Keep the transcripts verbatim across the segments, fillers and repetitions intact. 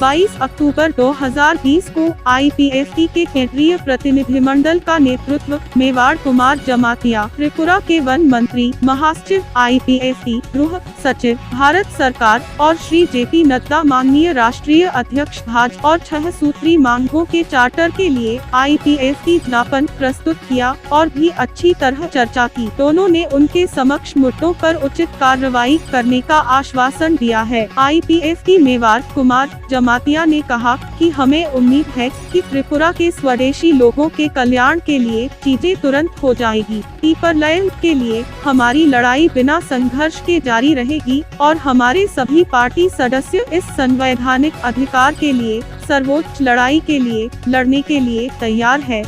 बाईस अक्टूबर दो हज़ार बीस को आईपीएफटी के केंद्रीय प्रतिनिधिमंडल का नेतृत्व मेवाड़ कुमार जमातिया, त्रिपुरा के वन मंत्री, महासचिव आईपीएफटी, गृह सचिव, भारत सरकार और श्री जेपी नड्डा, माननीय राष्ट्रीय अध्यक्ष, भाजपा और छह सूत्री मांगों के चार्टर के लिए आईपीएफटी ज्ञापन प्रस्तुत किया और भी अच्छी तरह चर्चा की। दोनों ने उनके समक्ष मुद्दों पर उचित कार्रवाई करने का आश्वासन दिया है। आईपीएफटी मेवाड़ कुमार जमातिया ने कहा कि हमें उम्मीद है कि त्रिपुरा के स्वदेशी लोगों के कल्याण के लिए चीजें तुरंत हो जाएगी। पीपरलैंड के लिए हमारी लड़ाई बिना संघर्ष के जारी रहेगी और हमारे सभी पार्टी सदस्य इस संवैधानिक अधिकार के लिए सर्वोच्च लड़ाई के लिए लड़ने के लिए तैयार है।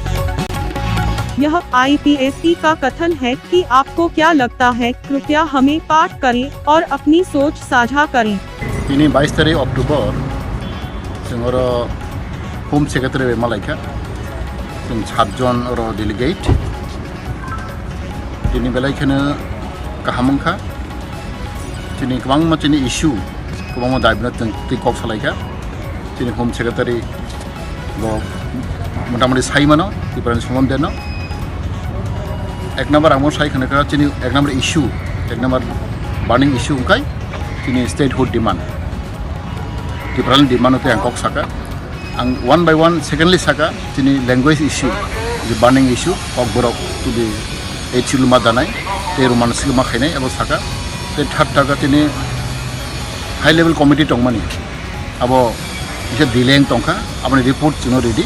यह आईपीएफटी का कथन है कि आपको क्या लगता है, कृपया हमें पाठ करें और अपनी सोच साझा करें। Tini bais tarik October, chwng oro Home Secretary bai malaikha, chwng satjon oro delegate. Tini belai kheno kaham wngkha, chini kwbangma chini issue, kwbangma daibino chwng twi kok salaikha. Chini Home Secretary bo motamoti sai mano, Tiprani sombonde no. Ek number ang bo sai khna kha chini ek number issue, ek number burning issue wngkha chini statehood demand. Tiprani demand no tei ang kok saka. Ang one by one, secondly saka chini language issue, the burning issue, Kokborok to the eight schedule ma danai, tei Roman script ma khainai, abo saka. Tei third taka chini high level committee tongmani. Abo kisa delay wng tongkha, aboni report chwngno ready.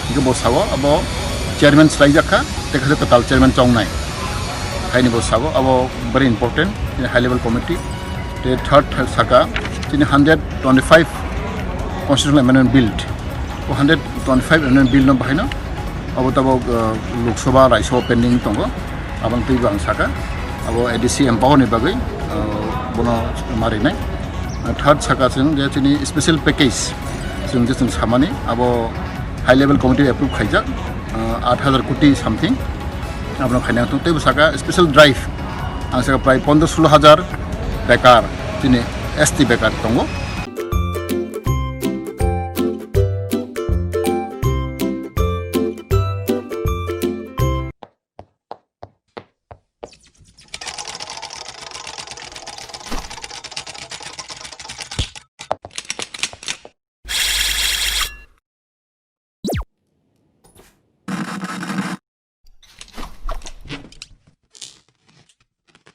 Hingke bo sao abo chairman swlaijakha, tei kha total chairman chongnai. Haini bo sao abo very important, chini high level committee. Tei third saka chini hundred twenty-five constitutional amendment bill. O hundred twenty-five amendment bill no bahaino abo tabok, uh, Lok Sabha, Rajya Sabha pending tongo. Aboni twi bo ang saka, abo A D C empower ni bagwi, uh, bono marinai. Uh, third saka chwng je chini special package chwng je chwng samani abo high level committee approve khaijak, uh, aat hajar koti something abono khaina tong tei bo saka special drive ang saka prai pondro solo hajar bekar chini S T bekar tongo.